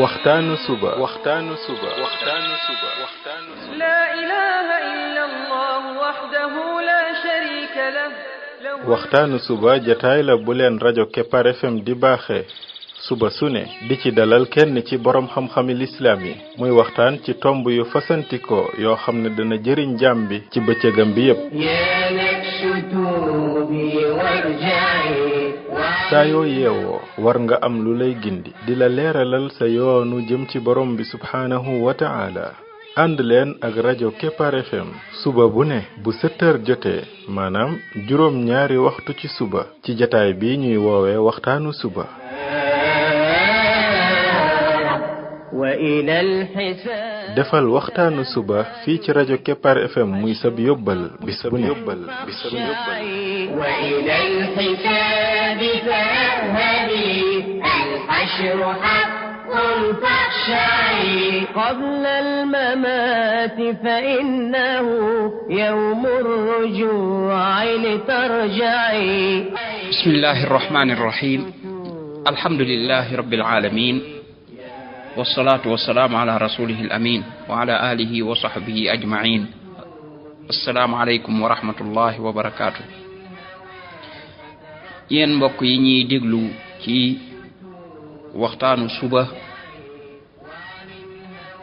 waxtaanu suba لا إله إلا الله وحده لا شريك له waxtaanu suba jataay la bu leen rajo Kepar FM di baaxee suba su ne di ci dalal kenn ci borom xam-xami lislaam yi muy waxtaan ci tomb yu fasantikoo yoo xam ne dana jëriñ jaam bi ci bëccëgam bi yépp saa yoo yeewoo war nga am lu lay gindi di la leeralal sa yoonu jëm ci borom bi subhaanahu wa ta'ala ànd leen ak rajo Kepar FM suba bu ne bu 7h jotee maanaam juróom ñaari waxtu ci suba ci jataay bi ñuy woowee waxtaanu suba defal waxtaanu suba fii ci rajo Kepar FM muy sab yóbbal bis bu ne قبل الممات فإنه يوم الرجوع لترجعي بسم الله الرحمن الرحيم الحمد لله رب العالمين والصلاة والسلام على رسوله الأمين وعلى آله وصحبه أجمعين السلام عليكم ورحمة الله وبركاته yéen mbokk yi ñuy déglu ci waxtaanu suba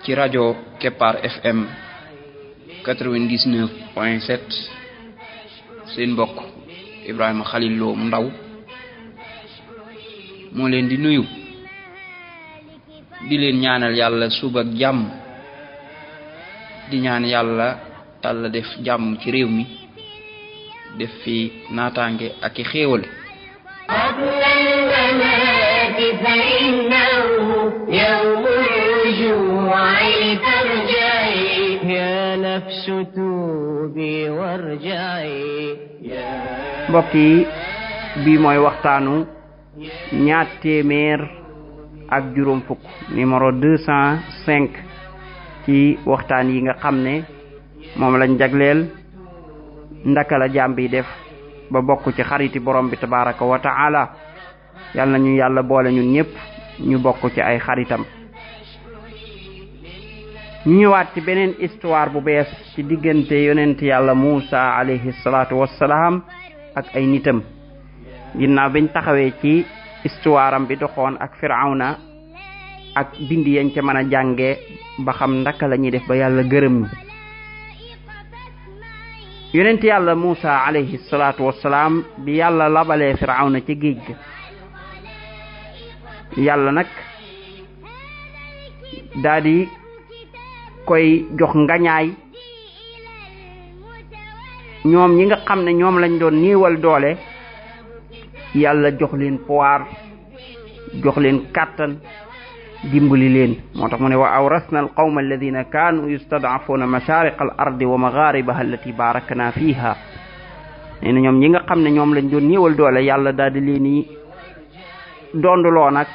ci rajo Kepar FM 99.7 seen mbokk Ibrahima Khalil Lo mu ndaw moo leen di nuyu di leen ñaanal yàlla suba ak jàmm di ñaan yàlla def jàmm ci réew mi def fi naataange ak i xéewal فإنه يوم الرجوع لترجعي يا نفس توبي وارجعي mbokk yi bii mooy waxtaanu ñaar téeméer ak juróom fukk numéro 205 ci waxtaan yi nga xam ne moom lañ jagleel ndaka la jaam bi def ba bokk ci xariti borom bi tabaraka wa ta'ala yàlla nañu yàlla boole ñun ñëpp ñu bokk ci ay xaritam ñu ñëwaat ci beneen histoire bu bees ci diggante yonent yàlla Muusa alayhi salaatu wassalaam ak ay nitam ginnaaw biñ taxawee ci histoire am bi doxoon ak Firawna ak bind yañ ca mën a jànge ba xam ndaka la ñuy def ba yàlla gërëm ñu yonent yàlla Muusa alayhi salaatu wassalaam bi yàlla labalee Firawna ci géej ga yàlla nag daldi koy jox ngañaay ñoom ñi nga xam ne ñoom lañ doon néewal doole yàlla jox leen pouvoir jox leen kàttan dimbali leen moo tax mu ne wa awrasna al qawma alladina kaanu yustad'afuna mashariqa al ardi wa magharibaha allati barakna fiha nee na ñoom ñi nga xam ne ñoom lañ doon néewal doole yàlla daldi leen yi donduloo nag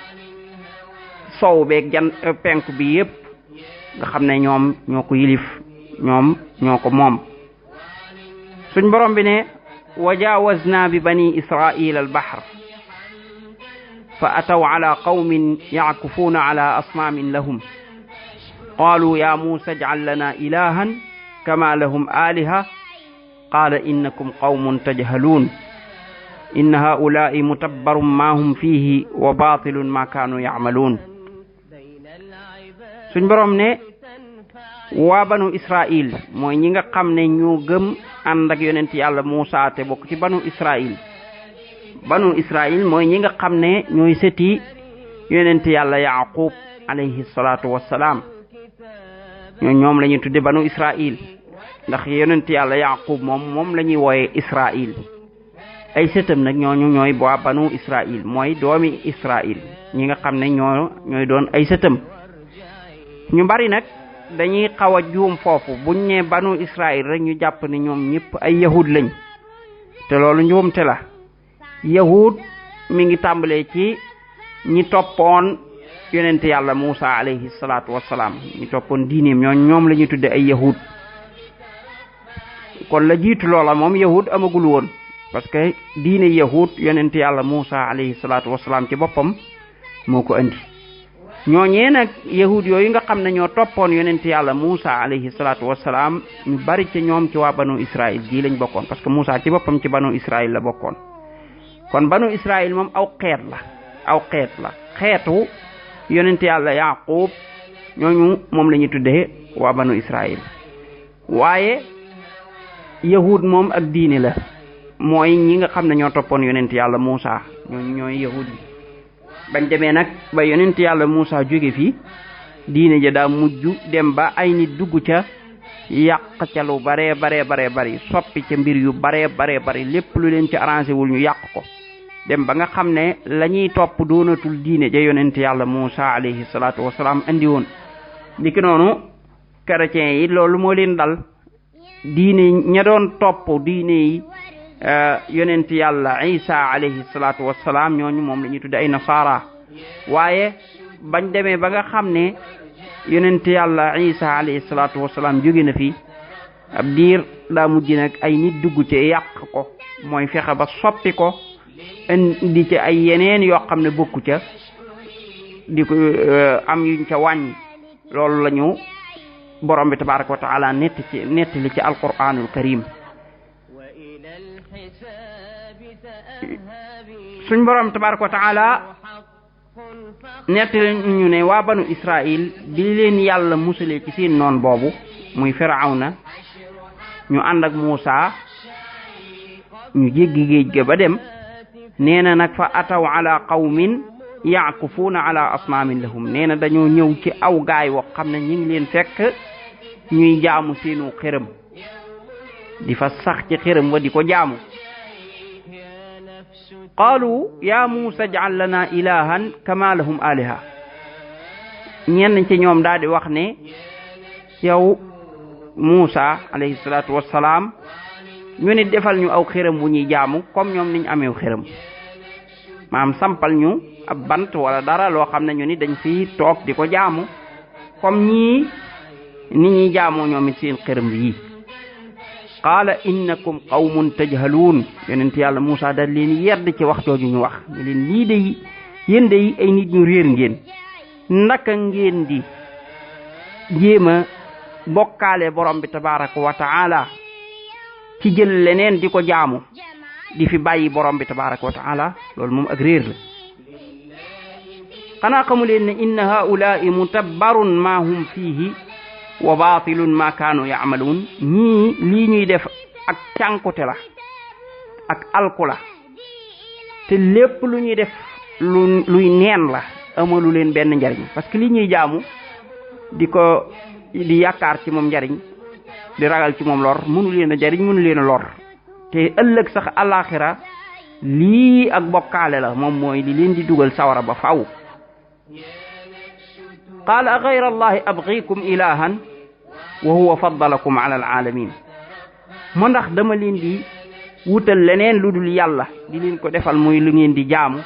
sow beeg penku bi yépp nga xam ne ñoom ñoo ko yilif ñoom ñoo ko moom suñ borom bi ne wa jaawazna bi bani israila al bahr fa ataw ala qawmin ya'kufuna ala asnamin lahum qalu ya musa ij'al lana ilahan kama lahum aliha qala innakum qawmun tajhalun inna haula'i mutabbarun ma hum fihi wa batilun ma kanu ya'malun suñ borom ne waa banu Israil mooy ñi nga xam ne ñoo gëm ànd ak yonent yàlla Muusa te bokk ci banu Israil mooy ñi nga xam ne ñooy sëti yonent yàlla Yaqub alayhi salaatu wassalaam ñoom la ñuy tudde banu Israil ndax yonent yàlla Yaqub moom la ñuy wooye Israil ay sëtam nag ñooy waa banu Israil mooy doomi Israil ñi nga xam ne ñooy doon ay sëtam ñu bari nag dañuy xaw a juum foofu buñ ne banu Israil rek ñu jàpp ne ñoom ñëpp ay yahud lañ te loolu njuumte la yahud mi ngi tàmbalee ci ñi toppoon yonent yàlla Muusa alayhi salaatu wassalaam ñi toppoon diineem ñoom la ñuy tudde ay yahud kon la jiitu loola moom yahud amagul woon parce que diine yahud yonent yàlla Muusa alayhi salaatu wassalaam ci boppam moo ko andi ñooñee nag yahud yooyu nga xam ne ñoo toppoon yonent yàlla Muusa alayhi salaatu wassalaam ñu bari ci ñoom ci waa banu Israël ji lañ bokkoon parce que Muusa ci boppam ci banu Israël la bokkoon kon banu Israël moom aw xeet la xeetu yonent yàlla Yaqub ñooñu moom la ñuy tuddee waa banu Israël waaye yahud moom ak diine la mooy ñi nga xam ne ñoo toppoon yonent yàlla Muusa ñooñu ñooy yahud yi bañ demee nag ba yonent yàlla Muusa jóge fi diine ja daa mujj dem ba ay nit dugg ca yàq ca lu bare bari soppi ca mbir yu bare bari lépp lu leen ci arrangé wul ñu yàq ko dem ba nga xam ne la ñuy topp doonatul diine ja yonent yàlla Muusa alayhi salaatu wasalaam andi woon niki noonu chrétiens yi loolu moo leen dal diine ña doon topp diine yi yonent yàlla Isa alayhi salaatu wassalaam ñooñu moom la ñuy tudde ay nasaara waaye bañ demee ba nga xam ne yonent yàlla Isa alayhi salaatu wassalaam jóge na fi ab diir daa mujj nag ay nit dugg ci yàq ko mooy fexe ba soppi ko indi ci ay yeneen yoo xam ne bokku ca di ko am yuñ ca wàññi loolu lañu borom bi tabaraka wa taala nettali ci alquranul karim suñ borom tabaraka wa taala nettali ñu ne waa banu Israël bi leen yàlla musalee ci seen noon boobu muy Firawna ñu ànd ak Muusa ñu jéggi géej ga ba dem nee na nag fa ataw ala qawmin yaakufuuna ala asnaamin lahum nee na dañoo ñëw ci aw gaay woo xam ne ñu ngi leen fekk ñuy jaamu seenu xërëm di fa sax ci xërëm wa di ko jaamu qaalu ya Muusa ij'al lana ilahan kama lahum aliha ñenn ci ñoom daal di wax ne yow Muusa alayhi salaatu wassalaam ñu ne defal ñu aw xërëm bu ñuy jaamu comme ñoom niñ amee xërëm maam sampal ñu ab bant wala dara loo xam ne ñu ni dañ fi toog di ko jaamu comme ñii ni ñuy jaamoo ñoom it seen xërëm yi qaala innakum qawmun tajhaluun yonent yàlla Muusa dal leen yedd ci wax jooju ñu wax ñu leen lii de yéen de ay nit ñu réer ngeen naka ngeen di jéema bokkaale borom bi tabaraka wa taala ci jël leneen di ko jaamu di fi bàyyi borom bi tabaraka wa taala loolu moom ak réer la xanaa xamu leen ne inna haulaai mutabbarun ma hum fiihi wa baatilun ma kaanu yaamaluun ñii lii ñuy def ak cànkute la ak alku la te lépp lu ñuy def luy neen la amalu leen benn njariñ parce que lii ñuy jaamu di yaakaar ci moom njariñ di ragal ci moom lor mënu leen a jariñ mënu leen a lor te ëllëg sax alaxira lii ak bokkaale la moom mooy li leen di dugal sawara ba faw qaala ghayra allahi abghikum ilahan wa huwa faddalakum ala alalamin mo ndax dama leen di wutal leneen lu dul yàlla di leen ko defal muy lu ngeen di jaamu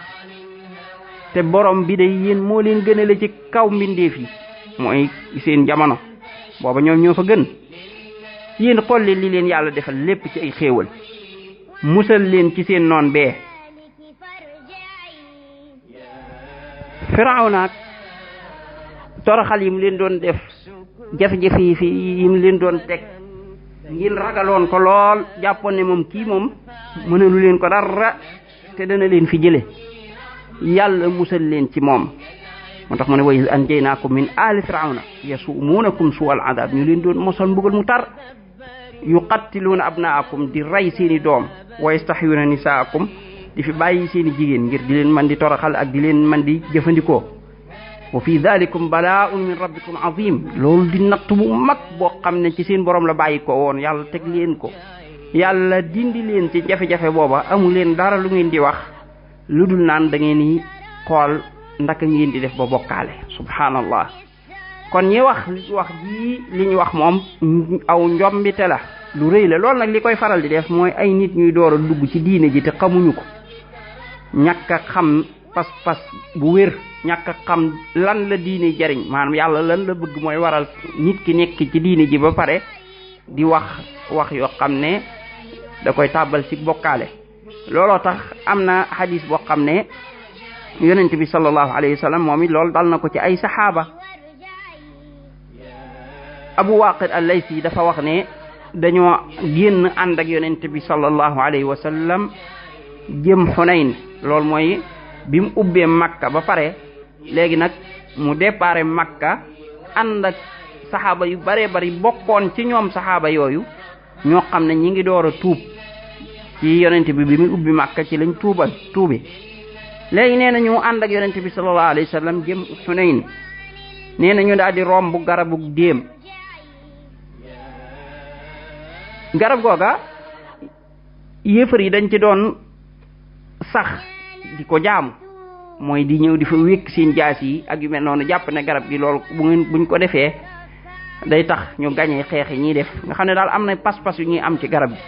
te borom bi day yéen moo leen gënale ci kaw mbindeef yi mooy seen jamono booba ñoom ñoo fa gën yéen xool leen li leen yàlla defal lépp ci ay xéewal musal leen ci seen noon bee Firawna toroxal yi mu leen doon def jafe-jafe yi mu leen doon teg ngir ragaloon ko lool jàppoon ne moom kii moom mënalu leen ko dara te dana leen fi jële yàlla musal leen ci moom moo tax mu ne wa iz anjaynaakum min aali firawna yasumuunakum suu'al adaab ñu leen doon mosal mbugal mu tar yuqattiluuna abnaakum di rey seeni doom wa yastahyuuna nisaakum di fi bàyyi seeni jigéen ngir di leen man di toroxal ak di leen man di jëfandikoo wa fi dalikum balaa'un min rabbikum azim loolu di natt bu mag boo xam ne ci seen borom la bàyyi ko woon yàlla teg leen ko yàlla dindi leen ci jafe-jafe booba amu leen dara lu ngeen di wax lu dul naan da ngeen di xool ndaka ngeen di def ba bokkaale subhanallah kon ñi wax ji li ñu wax moom aw njombite la lu rëy la loolu nag li koy faral di def mooy ay nit ñuy door a dugg ci diine ji te xamuñu ko ñàkk a xam pas-pas bu wér ñàkk a xam lan la diine jariñ maanaam yàlla lan la bëgg mooy waral nit ki nekk ci diine ji ba pare di wax yoo xam ne da koy tàbbal ci bokkaale looloo tax am na hadis boo xam ne yonent bi sallallahu alayhi wa sallam moom it loolu dal na ko ci ay saxaaba. Abu Waqid al-Laysi dafa wax ne dañoo génn ànd ak yonent bi sallallahu alayhi wa sallam jëm Xunayn. loolu mooy bi mu ubbee Makka ba pare léegi nag mu déparé Makka ànd ak saxaaba yu baree bari bokkoon ci ñoom saxaaba yooyu ñoo xam ne ñi ngi door a tuub ci yonent bi mu ubbi Makka ci lañ tuubi léegi nee na ñu ànd ak yonent bi sallallahu alayhi wa sallam jëm Xunayn. nee na ñu daal di romb garabu déem. garab googa yéefar yi dañ ci doon sax di ko jaamu mooy di ñëw di fa wékk seen jaas yi ak yu mel noonu jàpp ne garab gi loolu buñ ko defee day tax ñu gañee xeex yi ñuy def nga xam ne daal am na pas-pas yu ñuy am ci garab gi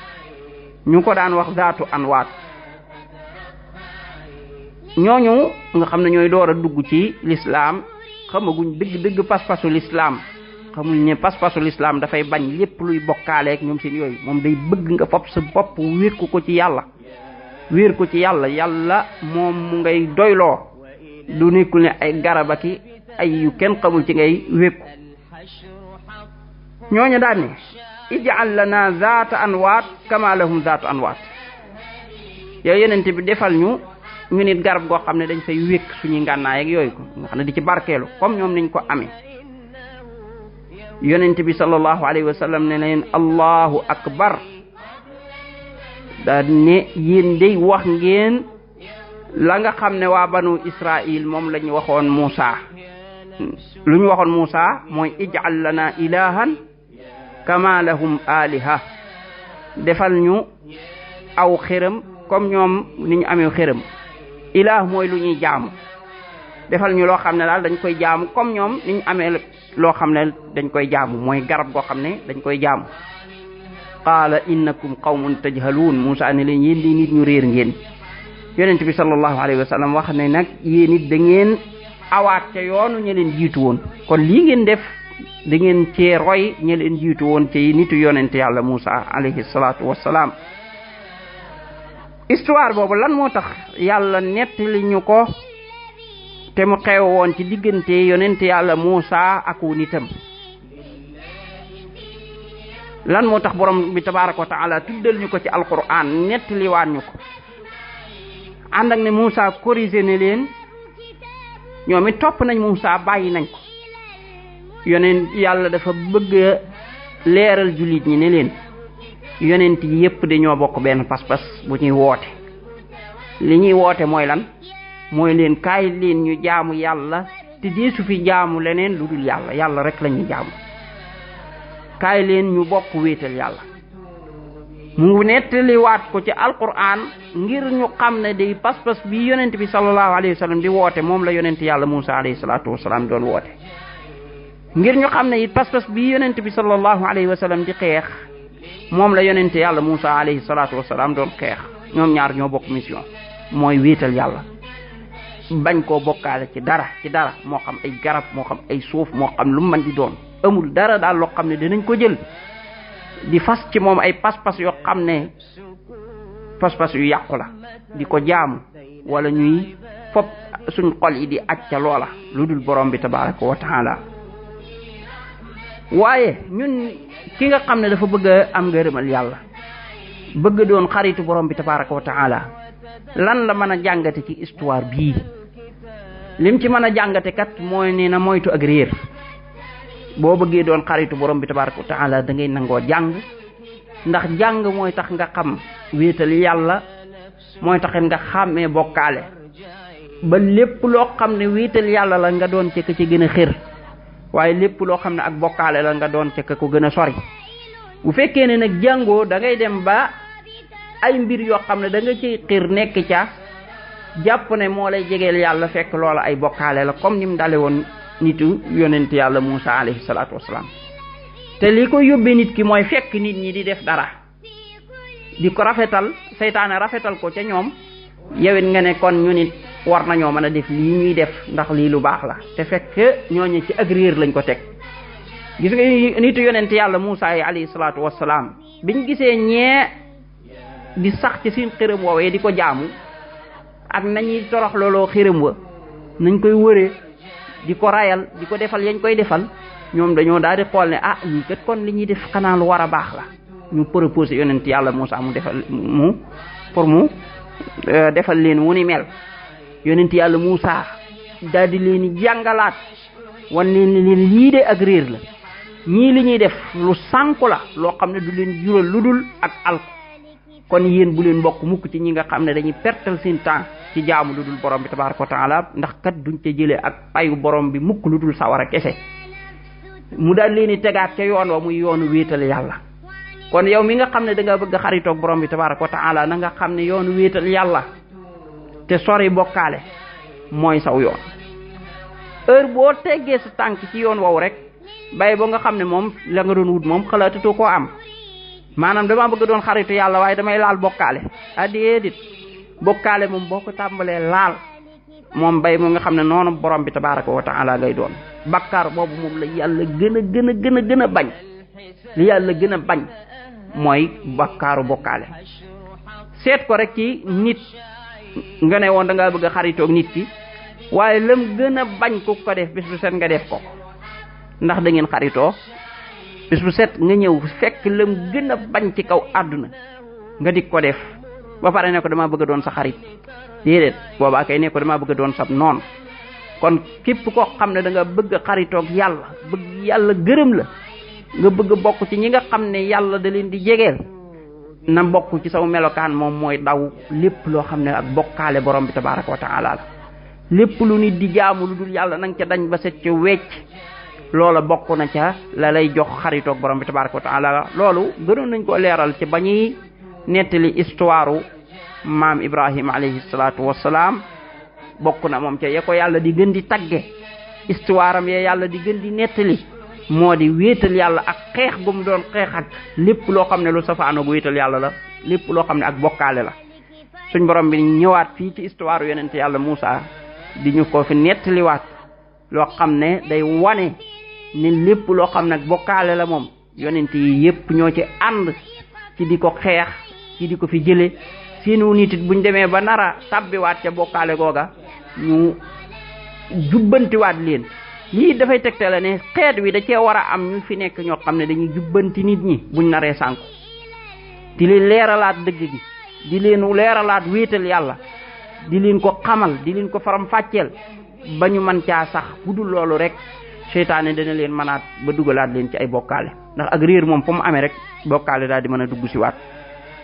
ñu ko daan wax zaatu anwaat. ñooñu nga xam ne ñooy door a dugg ci lislaam xamaguñ dëgg pas-pasu lislaam xamuñ ne pas-pasu lislaam dafay bañ lépp luy bokkaaleeg ñoom seen yooyu moom day bëgg nga fopp sa bopp wéer ko ci yàlla yàlla moom mu ngay doyloo du nekkul ne ay garab ak ay yu kenn xamul ci ngay wékku. ñooñu daan ne ij'al lana zaata anwaat kama lahum zaatu anwaat yow yonent bi defal ñu nit garab goo xam ne dañ fay wékk suñuy ngànnaay ak yooyu ko nga xam ne di ci barkeelu comme ñoom niñ ko amee. yonent bi sallallahu alayhi wa sallam ne leen allahu akbar da ne yéen day wax ngeen la nga xam ne waa banu Israil moom lañu waxoon Muusa. lu ñu waxoon Muusa mooy ij'al lana ilahan kama lahum aliha defal ñu aw xërëm comme ñoom ni ñu amee xërëm. ilaah mooy lu ñuy jaamu defal ñu loo xam ne daal dañ koy jaamu comme ñoom ni ñu amee loo xam ne dañ koy jaamu mooy garab goo xam ne dañ koy jaamu. qaala innakum qawmun tajhaluun Muusa ne leen yéen di nit ñu réer ngeen. yonent bi sallallahu alayhi wa sallam wax ne nag yéen it da ngeen awaat ca yoonu ña leen jiitu woon kon lii ngeen def da ngeen cee roy ña leen jiitu woon ci nitu yonent yàlla Muusa alayhi salaatu wassalaam. histoire boobu lan moo tax yàlla nettali ñu ko te mu xew woon ci diggante yonent yàlla Muusa ak wu nitam. lan moo tax borom bi tabaaraka wa taala tuddal ñu ko ci alquran nettaliwaat ñu ko ànd ak ne Muusa corrigé ne leen ñoom it topp nañ Muusa bàyyi nañ ko. yonent yàlla dafa bëgg a leeral jullit ñi ne leen yonent yi yépp dañoo bokk benn pas-pas bu ñuy woote. li ñuy woote mooy lan mooy leen kaay leen ñu jaamu yàlla te deesu fi jaamu leneen lu dul yàlla rek la ñuy jaamu. kaay leen ñu bokk wéetal yàlla. mu nettaliwaat ko ci alquran ngir ñu xam ne day pas-pas bi yonent bi sallallahu alayhi wa sallam di woote moom la yonent yàlla Muusa alayhi salaatu wasalaam doon woote. ngir ñu xam ne it pas-pas bi yonent bi sallallahu alayhi wa sallam di xeex moom la yonent yàlla Muusa alayhi salaatu wasalaam doon xeex. ñoom ñaar ñoo bokk mission mooy wéetal yàlla bañ koo bokkaale ci dara moo xam ay garab moo xam ay suuf moo xam lu mu mën di doon. amul dara daal loo xam ne dinañ ko jël di fas ci moom ay pas-pas yoo xam ne pas-pas yu yàqu la di ko jaamu wala ñuy fop suñ xol yi di acca loola lu dul borom bi tabaraka wa taala. waaye ñun ki nga xam ne dafa bëgg a am ngërëmal yàlla bëgg doon xaritu borom bi tabaraka wa taala lan la mën a jàngate ci histoire bii. lim ci mën a jàngate kat mooy nee na moytu ak réer. boo bëggee doon xaritu borom bi tabaraka wa taala da ngay nangoo jàng ndax jàng mooy tax nga xam wéetal yàlla mooy tax nga xàmmee bokkaale ba lépp loo xam ne wéetal yàlla la nga doon ca ka ci gën a xër waaye lépp loo xam ne ak bokkaale la nga doon ca ka ko gën a sori. bu fekkee ne nag jàngoo da ngay dem ba ay mbir yoo xam ne da nga ciy xër nekk ca jàpp ne moo lay jegeel yàlla fekk loola ay bokkaale la comme ni mu dale woon nitu yonent yàlla Muusa alayhi salaatu wasalaam. te li ko yóbbee nit ki mooy fekk nit ñi di def dara di ko rafetal seytaane rafetal ko ca ñoom yowit nga ne kon ñu nit war nañoo mën a def lii ñuy def ndax lii lu baax la te fekk ñooñu ci ak réer lañ ko teg. gis nga nitu yonent yàlla Muusa yi alayhi salaatu wasalaam biñ gisee ñee di sax ci seen xërëm woowee di ko jaamu ak nañuy torox looloo xiram wa nañ koy wëree di ko rayal di ko defal yañ koy defal ñoom dañoo daal di xool ne ah ñii kat kon li ñuy def xanaa lu war a baax la ñu proposé yonent yàlla Muusaa mu defal mu defal leen wu ni mel yonent yàlla Muusaa daal di leen jàngalaat wan leen lii de ak réer la ñii li ñuy def lu sànku la loo xam ne du leen jural lu dul ak alku kon yéen bu leen bokk mukk ci ñi nga xam ne dañuy pertal seen temps ci jaamu lu dul borom bi tabaaraka wa taala ndax kat duñ ca jëlee ak payu borom bi mukk lu dul sawara kese mu daal leen di tegaat ca yoon wa muy yoonu wéetal yàlla kon yow mi nga xam ne da nga bëgg a xaritoog borom bi tabaaraka wa taala na nga xam ne yoonu wéetal yàlla te sori bokkaale mooy saw yoon heure boo teggee sa tànk ci yoon wow rek bay boo nga xam ne moom la nga doon wut moom xalaatatoo koo am maanaam damaa bëgg doon xaritu yàlla waaye damay laal bokkaale déedéet bokkaale moom boo ko tàmbalee laal moom bay moom nga xam ne noonu borom bi tabaaraka wa taala ngay doon bakkaar boobu moom la yàlla gën a bañ li yàlla gën a bañ mooy bakkaaru bokkaale seet ko rek ci nit nga ne woon da ngaa bëgg a xaritoog nit ki waaye lam gën a bañ ku ko def bis bu set nga def ko ndax da ngeen xaritoo bis bu set nga ñëw fekk lam gën a bañ ci kaw àdduna nga dik ko def ba pare ne ko dama bëgg a doon sa xarit déedéet boobaa kay ne ko dama bëgg a doon sab noon kon képp koo xam ne da nga bëgg a xaritoog yàlla bëgg yàlla gërëm la nga bëgg a bokk ci ñi nga xam ne yàlla da leen di jegeel na bokk ci saw melokaan moom mooy daw lépp loo xam ne ak bokkaale borom bi tabaaraka wa taala la lépp lu nit di jaamu lu dul yàlla nanga ca dañ ba set ca wecc loola bokk na ca la lay jox xaritoog borom bi tabaaraka wa taala loolu gënoon nañ ko leeral ci ba ñuy nettali histoire maam Ibrahima alayhi salaatu wassalaam bokk na moom ca ya ko yàlla di gën di tagge histoire am ya yàlla di gën di nettali moo di wéetal yàlla ak xeex gu mu doon xeex ak lépp loo xam ne lu safaanoog wéetal yàlla la lépp loo xam ne ak bokkaale la suñ borom bi ñëwaat fii ci histoire yonent yàlla Muusaa di ñu ko fi nettaliwaat loo xam ne day wane ne lépp loo xam ne ak bokkaale la moom yonent yi yépp ñoo ci ànd ci di ko xeex ci di ko fi jële seenu nit it buñ demee ba nara tabbiwaat ca bokkaale googa ñu jubbantiwaat leen lii dafay tegtale ne xeet wi da cee war a am ñu fi nekk ñoo xam ne dañuy jubbanti nit ñi buñ naree sànku di leen leeralaat dëgg gi di leen leeralaat wéetal yàlla di leen ko xamal di leen ko faram fàcceel ba ñu mën caa sax bu dul loolu rek seytaane dana leen mënaat ba dugalaat leen ci ay bokkaale ndax ak réer moom fu mu amee rek bokkaale daal di mën a dugg si waat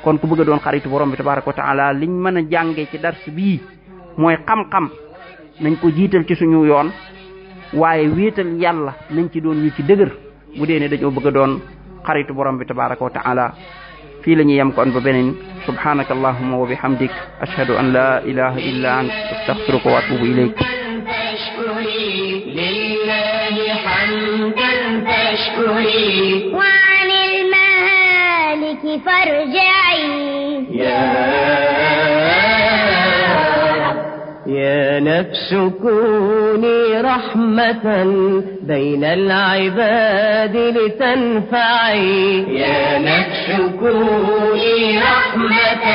kon ku bëgg a doon xaritu borom bi tabaaraka wa taala liñ mën a jàngee ci dars bii mooy xam-xam nañ ko jiital ci suñu yoon waaye wéetal yàlla nañ ci doon ñu ci dëgër bu dee ne dañoo bëgg a doon xaritu borom bi tabaaraka wa taala fii la ñuy yem kon ba beneen subhanaka allahumma wa bihamdik ashhadu an la ilaha illa ant astaghfiruka wa atubu ilayk وعن المهالك فارجعي يا نفس كوني رحمة بين العباد لتنفعي يا نفس كوني رحمة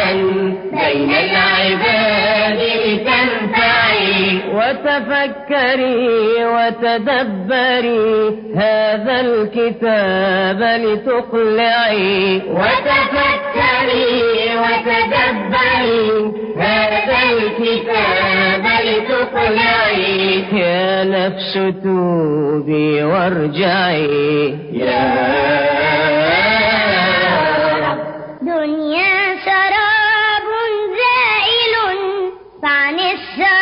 بين العباد لتنفعي وتفكري وتدبري هذا الكتاب لتقلعي وتفكري وتدبري هذا الكتاب لتقلعي يا نفس توبي وارجعي يا دنيا سراب زائل فعن السراب